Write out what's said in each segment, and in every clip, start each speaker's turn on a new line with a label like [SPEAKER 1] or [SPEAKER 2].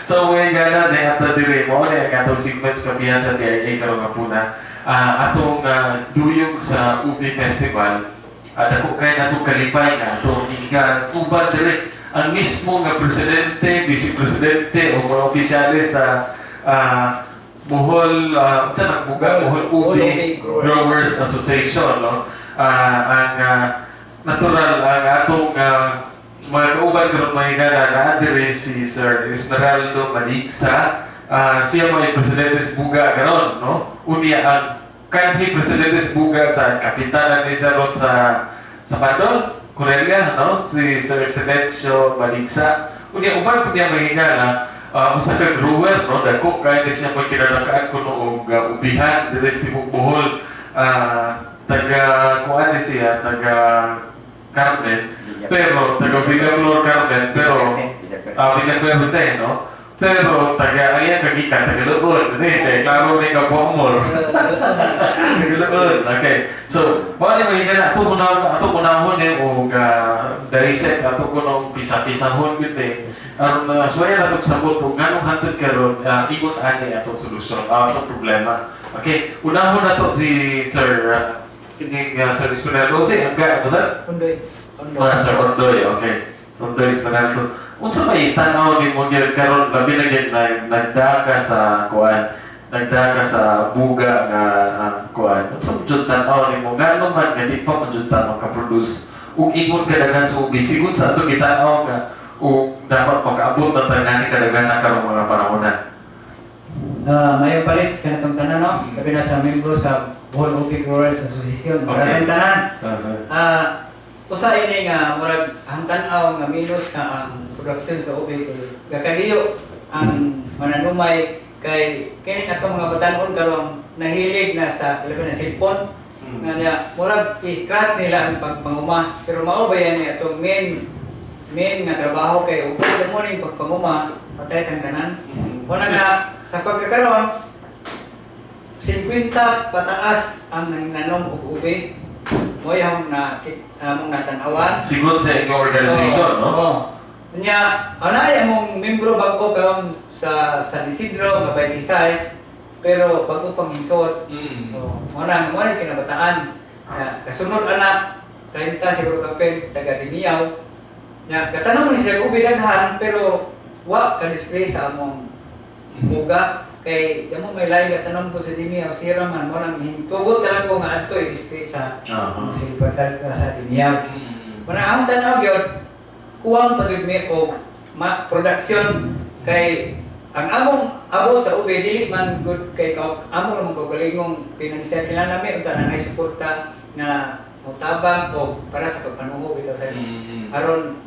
[SPEAKER 1] So, mga higala, na ata dire mo na ang atong segment sa Kapihan sa TIA karong hapuna. Atong duyog sa Ube Festival, dako kay natong kalipay nga atong gikan uban dire ang mismo nga presidente, vice presidente o mga opisyales sa Bohol, unsa nang buga, Bohol
[SPEAKER 2] Bohol
[SPEAKER 1] Ube
[SPEAKER 2] Ube Growers.
[SPEAKER 1] Growers Association, no? Ang natural ang atong mga kauban karon, mga higala, naa diri si Sir Esmeraldo Maligsa. Siya mo ay presidente sa Buga karon, no? Unya ang kanhi presidente sa Buga sa kapitanan ni siya ron sa Pandol, Corelia, no? Si Sir Silencio Maligsa. Unya uban po niya, mga higala, usa ka grower, no? Dako kay ni siya mo kinalakaan kuno og ubihan diri sa tibuok Bohol. Taga kuan ni siya, taga Carmen, pero taga Villaflor Carmen, pero Villafuerte, no? Pero taga ang iyang kagikan taga Luod, ni kay klaro ni ka po. Taga Luod. Okay. So, mao ni, mga higala, ato unahon ni og dissect ato kunong pisa-pisahon gyud eh. Aron na suwaya natong sabot kung nganong hantod karon ingon ani atong solusyon, atong problema. Okay, unahon nato si Sir kining Sir Esmeraldo, si angga ba sir?
[SPEAKER 2] Undoy. Undoy.
[SPEAKER 1] Ah, Sir Ondoy, okay. Ondoy Esmeraldo. Unsa may tan-aw nimo gyud karon, labi na gyud nagdaka sa kuan, nagdaka sa buga nga kuan? Unsa man jud tan-aw nimo, ngano man nga di pa man jud ta maka-produce ug ingon kadaghan sa ubi sigon sa ato gitan-aw nga ug dapat makaabot na tanan ni kadaghan na karong mga panahon na?
[SPEAKER 2] Maayong palis kanatong tanan, no? Labi na sa membro sa Bohol Ube Growers Association. Kanatong tanan. Usa ini nga murag ang tan-aw nga minus na ang production sa ube kay gakaliyo ang mananumay kay kini atong mga batan-on karon nahilig na sa ilabi na cellphone nga niya murag i-scratch nila ang pagpanguma, pero mao ba yan ni atong main main nga trabaho kay ug mo ning pagpanguma, patay kang tanan. Una nga sa pagkakaroon, 50 pataas ang nagnanom og ube mo yung na among natanawan.
[SPEAKER 1] Sigon sa inyong organization, no?
[SPEAKER 2] Oo. Nya, anay among membro bag-o karon sa San Isidro nga 26 pero bago pang hinsod. Oh, mo na kinabataan. Na kasunod ana 30 siguro kapin taga Dimiao. Nya gatanong ni siya ube daghan pero wa ka display sa among buga kay damo may lain gatanong ko sa Dimiao sira man mo nang tugot na lang ko nga adto i-display sa among silipatan sa Dimiao. Muna ang tanaw gyud, kuwang pa gyud mi og ma production kay ang among abot sa ube dili man good kay ka amo namang kaugalingong pinansyal ilan nami unta na suporta na motabang o para sa pagpanuho bitaw sa aron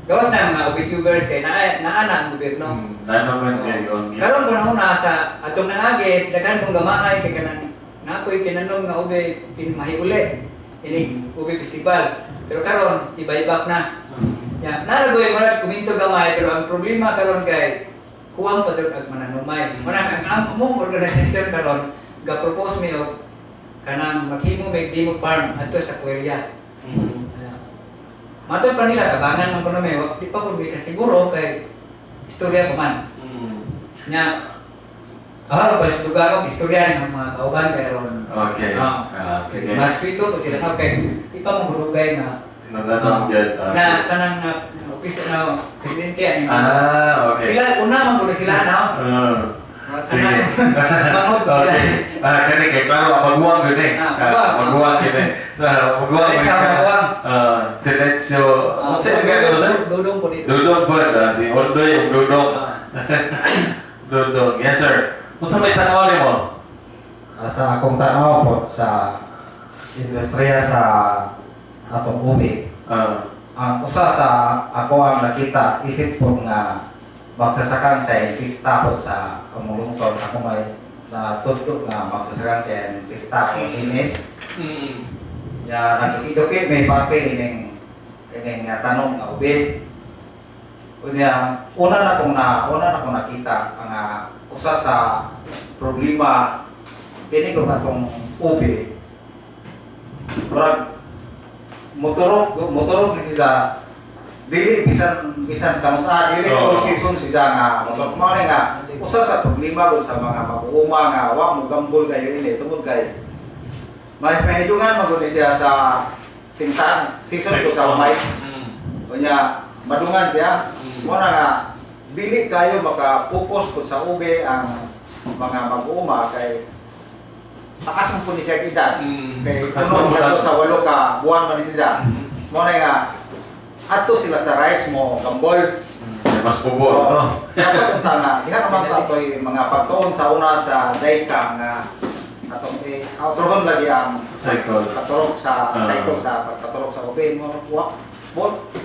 [SPEAKER 2] gawas na ang mga ube tubers kay naa naa na ang gobyerno.
[SPEAKER 1] Na naman kay on.
[SPEAKER 2] Karon panahon na sa atong nangagi daghan pong gamahay kay kanang napoy tinanom nga ube in mahiuli inig ube festival, pero karon iba-ibak na. Ya, nalagoy mo kuminto gamay, pero ang problema karon kay kuwang pa jud ang mananumay. Muna ang among organisasyon karon ga-propose mi og kanang maghimo mig demo farm adto sa Puerya. Matod pa nila tabangan man kuno mi, wa di pa pud mi kasiguro kay istorya pa man. Nya pa sa lugar og istorya ng mga kauban kay aron
[SPEAKER 1] Ah, sige.
[SPEAKER 2] Mas pito po sila no kay di pa mo hurugay nga
[SPEAKER 1] Nananong gyud.
[SPEAKER 2] Na tanang na office na presidente ani.
[SPEAKER 1] Ah, okay.
[SPEAKER 2] Sila una man pud sila no. Mga
[SPEAKER 1] Sige.
[SPEAKER 2] tanang mangod sila.
[SPEAKER 1] Okay. Kani kay klaro maguwang gyud eh.
[SPEAKER 2] Maguwang.
[SPEAKER 1] Maguwang gyud eh. Maguwang
[SPEAKER 2] Ay,
[SPEAKER 1] gyud
[SPEAKER 2] sa
[SPEAKER 1] ka.
[SPEAKER 2] maguwang.
[SPEAKER 1] Silencio. Unsa ang gano'n sir?
[SPEAKER 2] Dudong po dito.
[SPEAKER 1] Dudong po. Si Ondoy ug Dudong. Dudong. Yes, sir. Unsa may tan-aw nimo?
[SPEAKER 3] Sa akong tanaw po sa industriya sa atong ube, ang usa sa ako ang nakita isip po nga magsasakang scientista po sa among lungsod, ako may natudlo nga magsasakang scientista o MS ya nagduki may parte ining ining nga tanong nga ube. Unya una na kong nakita ang usa sa problema kini ko atong ube, murag motorok motorok ni sila dili bisan. bisan kanus-a dili all season siya nga mao ni nga usa sa problema gud sa mga mag-uuma nga wa mo gambol kayo ini tungod kay may mahidungan man gud ni siya sa tingtan season ko sa umay. Unya madungan siya. Mo na nga dili kayo maka-focus pud sa ube ang mga mag-uuma kay taas man pud ni siya edad. Kay
[SPEAKER 1] Basta
[SPEAKER 3] kuno
[SPEAKER 1] wala-
[SPEAKER 3] nato sa 8 ka buwan man ni siya. Mo na nga adto sila sa rice mo gambol.
[SPEAKER 1] Mas bubo, no?
[SPEAKER 3] Dapat unta nga diha naman ta atoy mga pagtuon sa una sa JICA nga atong outrohon lagi ang
[SPEAKER 1] Cycle.
[SPEAKER 3] paturok sa cycle sa pagpaturok sa ube mo wa mo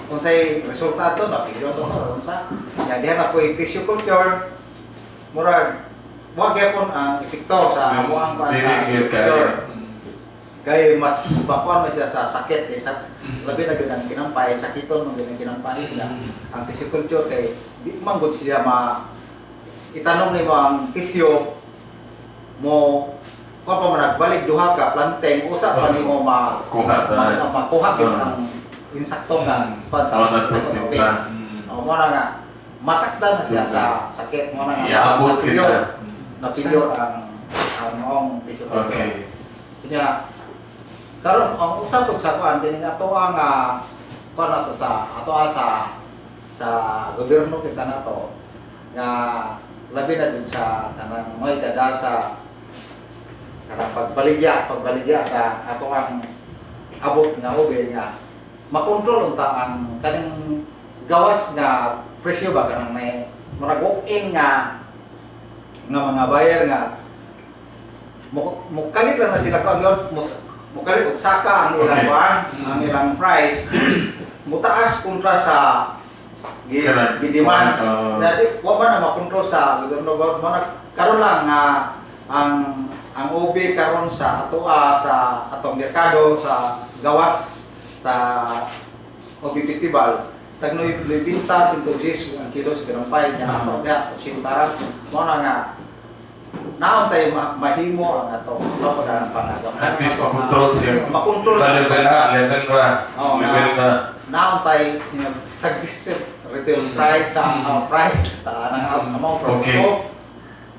[SPEAKER 3] unsay resulta ato na pigyo to unsa ya diha na po'y tissue culture, murag wa gyapon ang epekto sa amo ang kuan sa
[SPEAKER 1] Dili gyud
[SPEAKER 3] culture.
[SPEAKER 1] kayo.
[SPEAKER 3] Kay mas bakuan man siya sa sakit kay sa labi na gyud ang kinampay, sakiton man gyud ang kinampay nila. Ang tissue culture kay di man gud siya ma itanom nimo ang tissue mo kung pa man nagbalik duha ka planting usa pa nimo ma
[SPEAKER 1] Kuha ta.
[SPEAKER 3] makuha gyud ang insakto nga kuan sa
[SPEAKER 1] Oh,
[SPEAKER 3] sa
[SPEAKER 1] nagtutinta.
[SPEAKER 3] ube. Oh, mo na nga matakda na siya sa sakit, mo na nga
[SPEAKER 1] Iabot
[SPEAKER 3] napilyor
[SPEAKER 1] kita.
[SPEAKER 3] napilyor ang maong tissue culture. Kanya karon ang usa pud sa kuan kining ato ang kuan nato sa ato sa gobyerno kita nato nga labi na jud sa kanang may kada sa kanang pagbaligya pagbaligya sa ato ang abot nga ube nga makontrol unta ang kaning gawas nga presyo ba, kanang may murag walk-in nga nga mga buyer nga mo mukalit lang na sila kuan yun, mukalit og saka ang ilang kuan, ang ilang price mutaas kontra sa gi-demand. Dati wa ba na makontrol sa gobyerno ba mo na karon lang nga ang OB karon sa atoa sa atong merkado sa gawas sa OB Festival tag 9.20 110 ang kilo sa ganampay niya ato diha 80 ra mo na nga naon tayo mahimo ang ato so pa ang panagam.
[SPEAKER 1] At least makontrol siya.
[SPEAKER 3] Makontrol.
[SPEAKER 1] Level na, level na.
[SPEAKER 3] Oo,
[SPEAKER 1] Level na.
[SPEAKER 3] Naon tayo suggested retail price sa price sa anang amount produkto.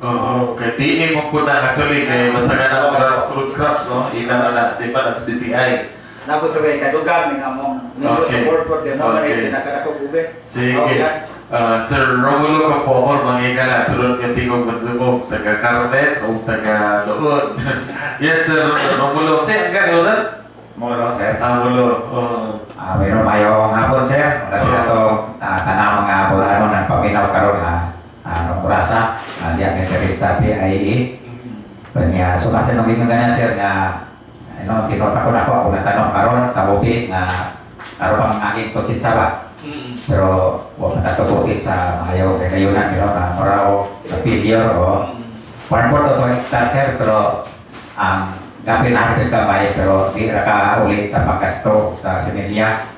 [SPEAKER 1] Oo, okay. Di mo po na actually kay basta ka na fruit crops, no? Ina na, di ba, nasa DTI.
[SPEAKER 3] Tapos sabi kadugang ning among membro sa board for demo man ay pinakadako ube.
[SPEAKER 1] Sige.
[SPEAKER 3] Oh, yan.
[SPEAKER 1] Sir Romulo Campoamor, mangingala, sulod nga tingog mandungog, taga Carmen o taga Loon. Yes, Sir Romulo. Sir, ang gano'n, sir?
[SPEAKER 4] Molo, sir.
[SPEAKER 1] Ah, Mulo. Oh.
[SPEAKER 4] Mayroon mayong hapon, sir. Labi na to, tanang mga bulano ng paminaw karon nga orasa, diya may terista PIE. Kanya, so kasi nung ingon ganyan, sir, nga ano, tinota ko na ako, ako natanong karon sa ubi nga karon pang aking konsensya ba. Pero wa pa tatubuti sa maayo kay kayunan nila na mura o failure o 1/4 to hectare, sir, pero ang gabi na harvest gamay pero di ra ka uli sa paggasto sa similya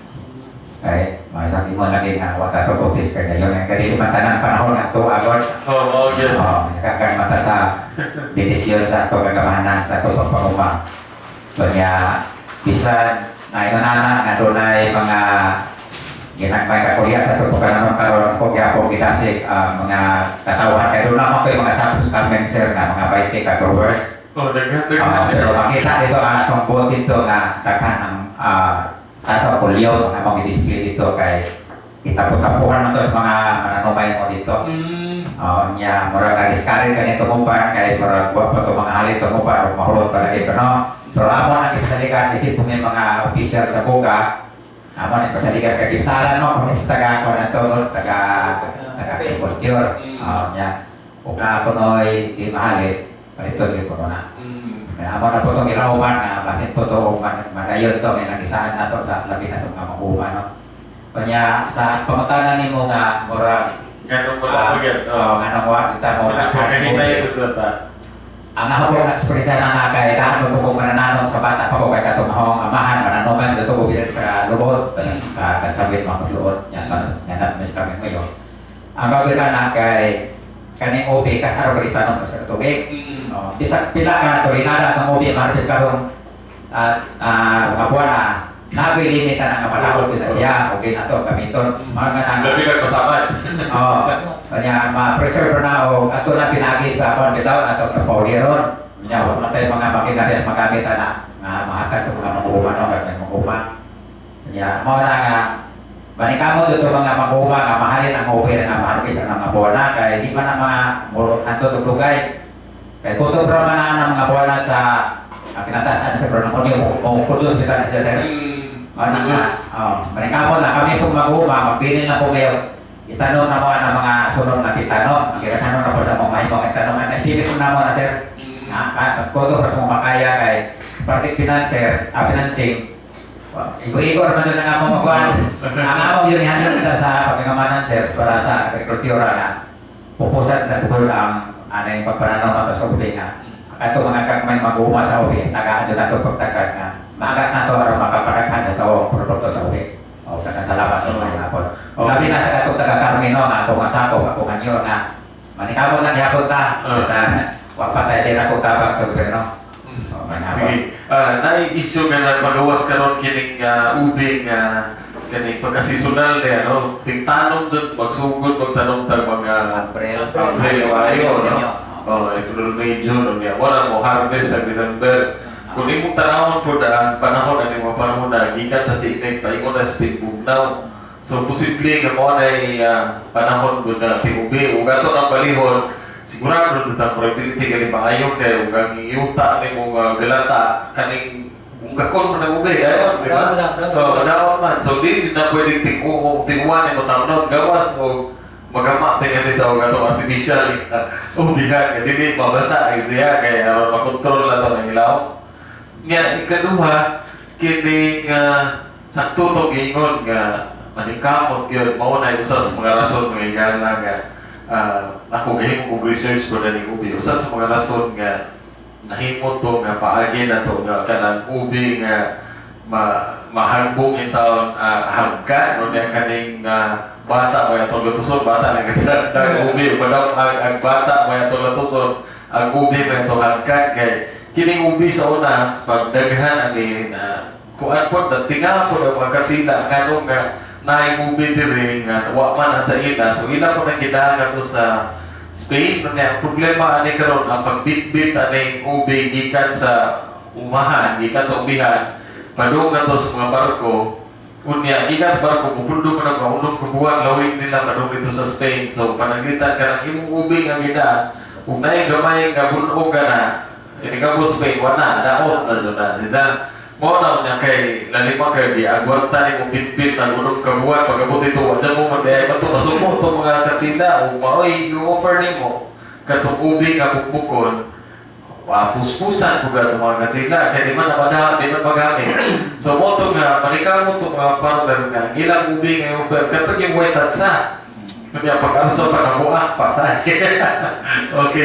[SPEAKER 4] kay masang imo lagi nga wa tatubutis kay kayo kay dili man tanan panahon nga tuagod.
[SPEAKER 1] Oh, okay.
[SPEAKER 4] Oh, nakakan mata sa desisyon sa ato kagamahanan sa ato pagpanguma. Kanya bisan na ingon ana nga dunay mga ginagmay kakulian sa ato pagkananon karon ko gyapon gitasik ang mga katawhan kay doon naman ko'y mga sapos kamen, sir, nga mga baite ka growers.
[SPEAKER 1] Oh, daghan, daghan.
[SPEAKER 4] Pero makita dito ang atong buot dito nga daghan ang asa polio ang among i-display dito kay itapot-tapuhan man to sa mga mananumay mo dito. Oh, nya murag na discourage ka nito uban kay murag wa pa to mga halit to uban o mahulot pa lagi no. Pero amo na ipasaligan isip kung may mga official sa buga, amo na ipasaligan kay gipsalan mo kung sa taga ko na to no, taga taga agriculture. Oh, nya ug na ako noy di mahalit paliton gyud ko na. Kaya amo na po itong gilauman na basin po to madayon to may nagisaan na to sa labi na sa mga makuha no. Kanya sa pangutana nimo nga murag
[SPEAKER 1] Ganun mo lang yan.
[SPEAKER 4] Oh, nga nang wa kita mo
[SPEAKER 1] Pagkahinay ito ta.
[SPEAKER 4] Ang ako po na eksperyensa na nga kay daan ko kung manananom sa bata pa ko kay katong akong amahan mananoman dito ko bilang sa lubot sa katsabit mga kusluot yan tan yan at mis kami ngayon. Ang gawin na kay kaning ubi kasaro kay tanom sa tubig. Oh, bisag pila ka tulinada ang ubi marabis karon at mga buwan na. Nagoy limit na nga panahon na siya, okay na to gamiton. Mga nga nga
[SPEAKER 1] Labi kag masamad.
[SPEAKER 4] Oh, kanya ma-preserve na o ato na pinagi sa kuan bitaw ato ka pawliron. Nya wa man tayo mga makinarya magamit ana nga mahatag sa mga mag-uuma, no, kay mag-uuma. Nya mao na nga manikamot dito mga mag-uuma nga mahalin ang uwi nga maharvest ang mga buwana kay di man ang mga anto dugay. Kay kutob ra man ang mga buwana sa kinatasan sa pero nang mo produce bitaw na siya, sir. Ano nga, oh, manikamot na kami kung mag-uuma, magbilin na po ngayon. Itanom na mo ang mga sunod na titanom. Ang kirakanon na po sa mga mahimong itanom. Ang nasibit ko na mo na, sir. Nga, koto sa mga makaya kay party financer, financing. Igo-igo naman yun ang among magwan. Ang among yun ihandin sa pagkangamanan, sir, para sa agrikultura na pupusan sa bukol ang ano yung pagpananaw nato sa ubi nga. Kato mga kagmay mag-uuma sa ubi, tagaan dyan nato pagtagad nga. Maagat na to aron makaparaghan sa tawong produkto sa ubi. O, daghang salamat oh, may hapon. Labi na sa katong taga Carmen, no, nga ako nga sako, ako nga niyo nga manikamot lang gihapon ta. Sa wa pa tayo din ako tabang sa gobyerno. Oh, may hapon.
[SPEAKER 1] Sige. Naay issue nga na pagawas karon kining ubi nga kaning pagka-seasonal niya, no? Tingtanom dun, magsugod, magtanom tag mga
[SPEAKER 4] April.
[SPEAKER 1] April, Mayo, no? Oh, April, May, June, no? Niya. Wala mo harvest ang December. Kung imong tanawon po na ang panahon, ano yung mga panahon na gikan sa tiinig, paingon na sa tigbugnaw. So, posible nga mo na panahon po na tiubi. Ug ato ng balihon, sigurado dito ang probability kali maayo kay ug ang yuta ni mong galata kaning gakon mo ng ubi, ayon, di ba? So, madaot man. So, di na pwedeng tinguan ni mo tanon, gawas o magama tingnan nito og atong artificial ubihan nga dili mabasa ay siya kay aron makontrol na to ng ilaw. Nga ikaduha kining sakto to giingon nga maningkamot gyud, mao na usa sa mga rason nga igala nga ako gahimo kog research ko na ning ubi. Usa sa mga rason nga nahimo to nga paagi na to nga kanang ubi nga mahagbong in taon hagka no niya kaning bata may atong lutuson, bata lang ang ubi padaw ang bata may atong lutuson, ang ubi may atong hagkan kay kining ubi sa una sa pagdaghan ani na kuan pod na tinga pod ang mga katsila nganong nga naay ubi diri nga wa man ang sa ila, so ila po nang gidahan to sa Spain no niya. Ang problema ani karon ang pagbitbit aning ubi gikan sa umahan, gikan sa ubihan padung ngadto sa mga barko. Unya gikan sa barko pupundo ko na mga unom ka buwan lawig nila padung dito sa Spain. So pananglitan ka ng imong ubi nga gida ug naay gamay nga bun-og ka na inigabot Spain, wala daot na jud na siya mo na. Unya kay lalima kay giagwanta ni mong bitbit na unom ka buwan, pag-abot dito wa mo man diay man to masuko to mga katsila ug maoy i-offer nimo katong ubi nga bukbukon wa puspusan po gato mga katsila kay di man namadaha, di man magamit. So mo to nga manikamot to mga partner nga ang ilang ubi nga i-offer katong yung white tatsa. Kunya pag-arso pa na buak patay. Okay.